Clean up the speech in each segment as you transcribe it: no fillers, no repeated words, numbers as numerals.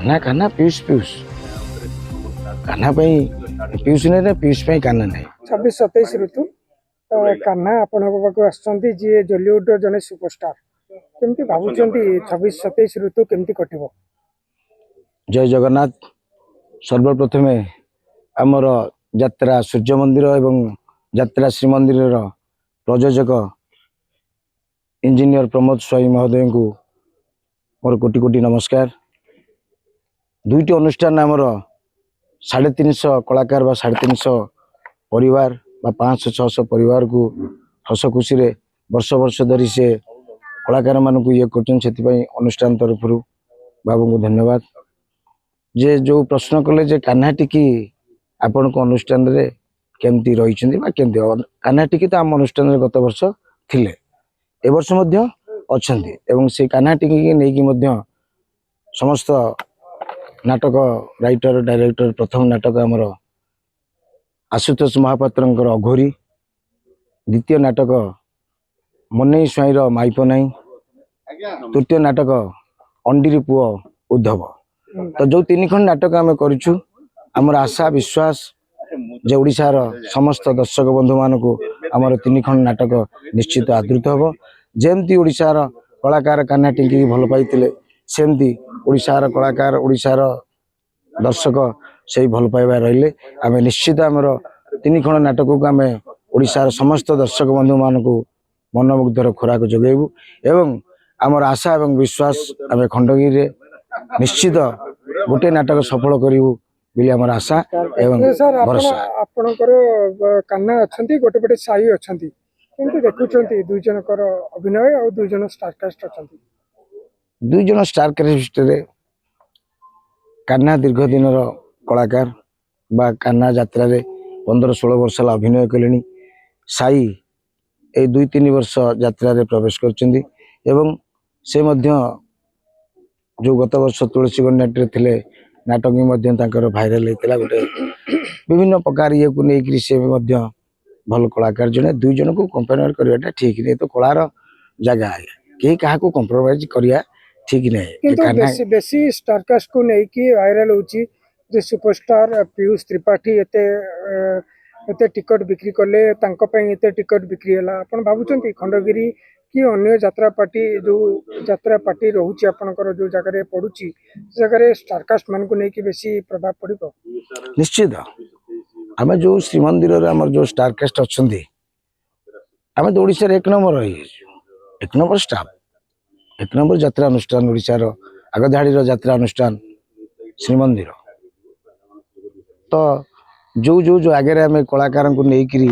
କାହ୍ନା କାହ୍ନା, ପିୟୁଷ ପିୟୁଷ। କାହ୍ନା ପାଇଁ ପିୟୁଷ ନାହିଁ ନା ପିୟୁଷ ପାଇଁ କାହ୍ନା ନାହିଁ। 26-27 ଋତୁ ତ କାହ୍ନା ଆପଣଙ୍କ ପାଖକୁ ଆସୁଛନ୍ତି, ଯିଏ ଜଲିଉଡର ଜଣେ ସୁପରଷ୍ଟାର। କେମିତି ଭାବୁଛନ୍ତି, 26-27 ଋତୁ କେମିତି କଟିବ? ଜୟ ଜଗନ୍ନାଥ। ସର୍ବପ୍ରଥମେ ଆମର ଯାତ୍ରା ସୂର୍ଯ୍ୟ ମନ୍ଦିର ଏବଂ ଯାତ୍ରା ଶ୍ରୀମନ୍ଦିରର ପ୍ରଯୋଜକ ଇଞ୍ଜିନିୟର ପ୍ରମୋଦ ସ୍ୱାଇଁ ମହୋଦୟଙ୍କୁ ମୋର କୋଟି କୋଟି ନମସ୍କାର। ଦୁଇଟି ଅନୁଷ୍ଠାନ ଆମର 350 କଳାକାର ବା 350 ପରିବାର ବା 500-600 ପରିବାରକୁ ହସ ଖୁସିରେ ବର୍ଷ ବର୍ଷ ଧରି ସେ କଳାକାରମାନଙ୍କୁ ଇଏ କରୁଛନ୍ତି, ସେଥିପାଇଁ ଅନୁଷ୍ଠାନ ତରଫରୁ ବାବୁଙ୍କୁ ଧନ୍ୟବାଦ। ଯେ ଯେଉଁ ପ୍ରଶ୍ନ କଲେ ଯେ କାହ୍ନା ଟିକି ଆପଣଙ୍କ ଅନୁଷ୍ଠାନରେ କେମିତି ରହିଛନ୍ତି ବା କେମିତି, କାହ୍ନା ଟିକି ତ ଆମ ଅନୁଷ୍ଠାନରେ ଗତ ବର୍ଷ ଥିଲେ, ଏ ବର୍ଷ ମଧ୍ୟ ଅଛନ୍ତି ଏବଂ ସେ କାହ୍ନା ଟିକିକି ନେଇକି ମଧ୍ୟ ସମସ୍ତ ନାଟକ ରାଇଟର, ଡାଇରେକ୍ଟର, ପ୍ରଥମ ନାଟକ ଆମର ଆଶୁତୋଷ ମହାପାତ୍ରଙ୍କର ଅଘୋରୀ, ଦ୍ୱିତୀୟ ନାଟକ ମନେଇ ସ୍ୱାଇଁର ମାଇପ ନାହିଁ, ତୃତୀୟ ନାଟକ ଅଣ୍ଡିରି ପୁଅ ଉଦ୍ଧବ। ତ ଯେଉଁ ତିନି ଖଣ୍ଡ ନାଟକ ଆମେ କରିଛୁ, ଆମର ଆଶା ବିଶ୍ୱାସ ଯେ ଓଡ଼ିଶାର ସମସ୍ତ ଦର୍ଶକ ବନ୍ଧୁମାନଙ୍କୁ ଆମର ତିନି ଖଣ୍ଡ ନାଟକ ନିଶ୍ଚିତ ଆଦୃତ ହେବ। ଯେମିତି ଓଡ଼ିଶାର କଳାକାର କାହ୍ନା ଟିଙ୍କିକି ଭଲ ପାଇଥିଲେ, ସେମିତି ଓଡ଼ିଶାର କଳାକାର, ଓଡ଼ିଶାର ଦର୍ଶକ ସେଇ ଭଲ ପାଇବା ରହିଲେ ଆମେ ନିଶ୍ଚିତ ଆମର ତିନି ଖଣ୍ଡ ନାଟକକୁ ଆମେ ଓଡ଼ିଶାର ସମସ୍ତ ଦର୍ଶକ ବନ୍ଧୁମାନଙ୍କୁ ମନମୁଗ୍ଧର ଖୋରାକ ଯୋଗାଇବୁ ଏବଂ ଆମର ଆଶା ଏବଂ ବିଶ୍ୱାସ ଆମେ ଖଣ୍ଡଗିରିରେ ନିଶ୍ଚିତ ଗୋଟିଏ ନାଟକ ସଫଳ କରିବୁ ବୋଲି ଆମର ଆଶା ଏବଂ ସାର୍, ଆପଣ ଭରସା। ଆପଣଙ୍କର କାହ୍ନା ଅଛନ୍ତି, ଗୋଟେ ପଟେ ସାଇ ଅଛନ୍ତି। କେମିତି ଦେଖୁଛନ୍ତି ଦୁଇ ଜଣଙ୍କର ଅଭିନୟ ଆଉ ଦୁଇ ଜଣ ଷ୍ଟାରକାଷ୍ଟ ଅଛନ୍ତି? ଦୁଇ ଜଣ ଷ୍ଟାର କାଷ୍ଟରେ କାହ୍ନା ଦୀର୍ଘ ଦିନର କଳାକାର ବା କାହ୍ନା ଯାତ୍ରାରେ 15-16 ବର୍ଷ ହେଲା ଅଭିନୟ କଲେଣି। ସାଇ ଏଇ 2-3 ବର୍ଷ ଯାତ୍ରାରେ ପ୍ରବେଶ କରିଛନ୍ତି ଏବଂ ସେ ମଧ୍ୟ ଯେଉଁ ଗତ ବର୍ଷ ତୁଳସୀ ଗଣନାଟ୍ୟରେ ଥିଲେ, ନାଟକ ବି ମଧ୍ୟ ତାଙ୍କର ଭାଇରାଲ ହେଇଥିଲା। ଗୋଟେ ବିଭିନ୍ନ ପ୍ରକାର ଇଏକୁ ନେଇକରି ସେ ବି ମଧ୍ୟ ଭଲ କଳାକାର ଜଣେ। ଦୁଇ ଜଣଙ୍କୁ କମ୍ପେୟାର କରିବାଟା ଠିକ ନୁହେଁ। ତ କଳାର ଜାଗା ଆଜ୍ଞା, କେହି କାହାକୁ କମ୍ପ୍ରମାଇଜ କରିବା ଠିକ ନାହିଁ। କିନ୍ତୁ କାହ୍ନା ବେଶୀ ବେଶୀ ଷ୍ଟାରକାଷ୍ଟକୁ ନେଇକି ଭାଇରାଲ ହଉଛି ଯେ ସୁପରଷ୍ଟାର ପୀୟୁଷ ତ୍ରିପାଠୀ ଏତେ ଟିକଟ ବିକ୍ରି କଲେ, ତାଙ୍କ ପାଇଁ ଏତେ ଟିକଟ ବିକ୍ରି ହେଲା। ଆପଣ ଭାବୁଛନ୍ତି ଖଣ୍ଡଗିରି କି ଅନ୍ୟ ଯାତ୍ରା ପାର୍ଟି, ଯୋଉ ଯାତ୍ରା ପାର୍ଟି ରହୁଛି ଆପଣଙ୍କର, ଯୋଉ ଜାଗାରେ ପଡୁଛି, ସେ ଜାଗାରେ ଷ୍ଟାରକାଷ୍ଟ ମାନଙ୍କୁ ନେଇକି ବେଶୀ ପ୍ରଭାବ ପଡିବ? ନିଶ୍ଚିତ। ଆମେ ଯୋଉ ଶ୍ରୀମନ୍ଦିରରେ ଆମର ଯୋଉ ଷ୍ଟାର କାଷ୍ଟ ଅଛନ୍ତି, ଆମେ ତ ଓଡ଼ିଶାରେ ଏକ ନମ୍ବର ହେଇଯାଇଛୁ। ଏକ ନମ୍ବର ଷ୍ଟାଫ, ଏକ ନମ୍ବର ଯାତ୍ରା ଅନୁଷ୍ଠାନ, ଓଡ଼ିଶାର ଆଗଧାଡ଼ିର ଯାତ୍ରା ଅନୁଷ୍ଠାନ ଶ୍ରୀମନ୍ଦିର। ତ ଯୋଉ ଯୋଉ ଯୋଉ ଆଗରେ ଆମେ କଳାକାରଙ୍କୁ ନେଇକିରି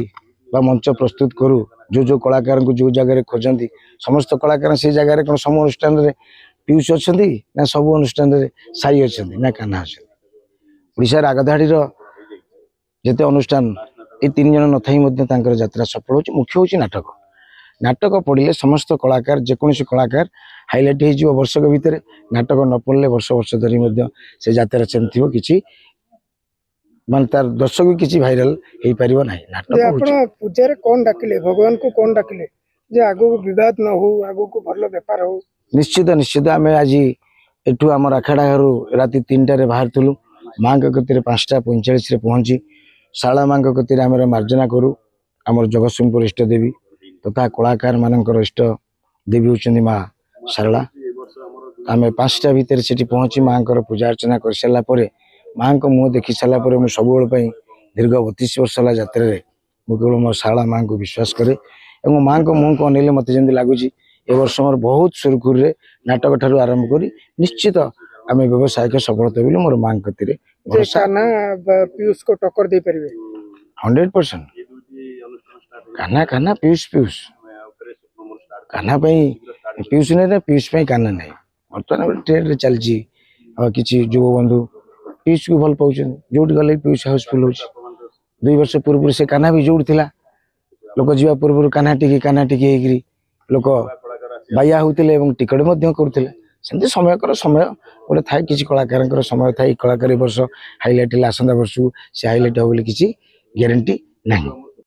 ବା ମଞ୍ଚ ପ୍ରସ୍ତୁତ କରୁ, ଯୋଉ ଯୋଉ କଳାକାରଙ୍କୁ ଯୋଉ ଜାଗାରେ ଖୋଜନ୍ତି, ସମସ୍ତ କଳାକାର ସେଇ ଜାଗାରେ କ'ଣ ସବୁ ଅନୁଷ୍ଠାନରେ ପିୟୁଷ ଅଛନ୍ତି ନା ସବୁ ଅନୁଷ୍ଠାନରେ ସାଇ ଅଛନ୍ତି ନା କାହ୍ନା ଅଛନ୍ତି? ଓଡ଼ିଶାର ଆଗଧାଡ଼ିର ଯେତେ ଅନୁଷ୍ଠାନ, ଏଇ ତିନି ଜଣ ନଥାଇ ମଧ୍ୟ ତାଙ୍କର ଯାତ୍ରା ସଫଳ ହେଉଛି। ମୁଖ୍ୟ ହେଉଛି ନାଟକ। ନାଟକ ପଡ଼ିଲେ ସମସ୍ତ କଳାକାର, ଯେକୌଣସି କଳାକାର ହାଇଲାଇଟ୍ ହେଇଯିବ ବର୍ଷକ ଭିତରେ। ନାଟକ ନ ପଡ଼ିଲେ ବର୍ଷ ବର୍ଷ ଧରି ମଧ୍ୟ ସେ ଯାତ୍ରା ସେମିତି ଥିବ, କିଛି ମାନେ ତାର ଦର୍ଶକ ବି କିଛି ଭାଇରାଲ ହେଇପାରିବ ନାହିଁ। ନାଟକ ଯେ ଆପଣ ହେଉଛି ପୂଜାରେ କଣ ଡାକିଲେ, ଭଗବାନଙ୍କୁ କଣ ଡାକିଲେ ଯେ ଆଗକୁ ବିବାଦ ନ ହଉ, ଆଗକୁ ଭଲ ବେପାର ହଉ? ନିଶ୍ଚିତ ନିଶ୍ଚିତ। ଆମେ ଆଜି ଏଠୁ ଆମର ଆଖଡ଼ା ଘରୁ ରାତି 3ଟାରେ ବାହାରିଥିଲୁ। ମାଙ୍କ କତିରେ 5ଟା 45ରେ ପହଞ୍ଚି ଶାରଳା ମାଙ୍କ କତିରେ ଆମର ମାର୍ଜନା କରୁ। ଆମର ଜଗତସିଂହପୁର ଇଷ୍ଟ ଦେବୀ ତଥା କଳାକାର ମାନଙ୍କର ଇଷ୍ଟ ଦେବୀ ହେଉଛନ୍ତି ମା ଶାରଳା। ଆମେ 5ଟା ଭିତରେ ସେଠି ପହଞ୍ଚି ମାଙ୍କର ପୂଜା ଅର୍ଚ୍ଚନା କରିସାରିଲା ପରେ, ମାଙ୍କ ମୁହଁ ଦେଖି ସାରିଲା ପରେ, ମୁଁ ସବୁବେଳେ ପାଇଁ ଦୀର୍ଘ 32 ବର୍ଷ ହେଲା ଯାତ୍ରାରେ ମୁଁ କେବଳ ମୋ ଶାରଳା ମାଙ୍କୁ ବିଶ୍ୱାସ କରେ ଏବଂ ମାଙ୍କ ମୁହଁକୁ ଅନେଇଲେ ମୋତେ ଯେମିତି ଲାଗୁଛି ଏ ବର୍ଷ ମୋର ବହୁତ ସୁରୁଖୁରୁରେ ନାଟକ ଠାରୁ ଆରମ୍ଭ କରି ନିଶ୍ଚିତ ଆମେ ବ୍ୟବସାୟିକ ସଫଳତା ବୋଲି ମୋର ମାଙ୍କ କତିରେ ଯେ ଭରସା। କାହ୍ନା ବା ପୀୟୁଷକୁ ଟକ୍କର ଦେଇପାରିବେ? 100%। କାହ୍ନା କାହ୍ନା, ପିୟୁଷ ପିୟୁଷ। କାହ୍ନା ପାଇଁ ପିୟୁଷ ନାହିଁ ନା ପିୟୁଷ ପାଇଁ କାହ୍ନା ନାହିଁ। ବର୍ତ୍ତମାନ ଗୋଟେ ଟ୍ରେଣ୍ଡରେ ଚାଲିଛି ଆଉ କିଛି ଯୁବବନ୍ଧୁ ପିୟୁଷକୁ ଭଲ ପାଉଛନ୍ତି। ଯୋଉଠି ଗଲେ ବି ପିୟୁଷ ହାଉସଫୁଲ୍ ହେଉଛି। 2 ବର୍ଷ ପୂର୍ବରୁ ସେ କାହ୍ନା ବି ଯୋଉଠି ଥିଲା, ଲୋକ ଯିବା ପୂର୍ବରୁ କାହ୍ନା ଟିକି କାହ୍ନା ଟିକି ହେଇକିରି ଲୋକ ବାଇଆ ହଉଥିଲେ ଏବଂ ଟିକେଟ ମଧ୍ୟ କରୁଥିଲେ। ସେମିତି ସମୟକର ସମୟ ଗୋଟେ ଥାଏ, କିଛି କଳାକାରଙ୍କର ସମୟ ଥାଏ। ଏଇ କଳାକାର ଏ ବର୍ଷ ହାଇଲାଇଟ୍ ହେଲେ ଆସନ୍ତା ବର୍ଷକୁ ସେ ହାଇଲାଇଟ୍ ହେବ ବୋଲି କିଛି ଗ୍ୟାରେଣ୍ଟି ନାହିଁ।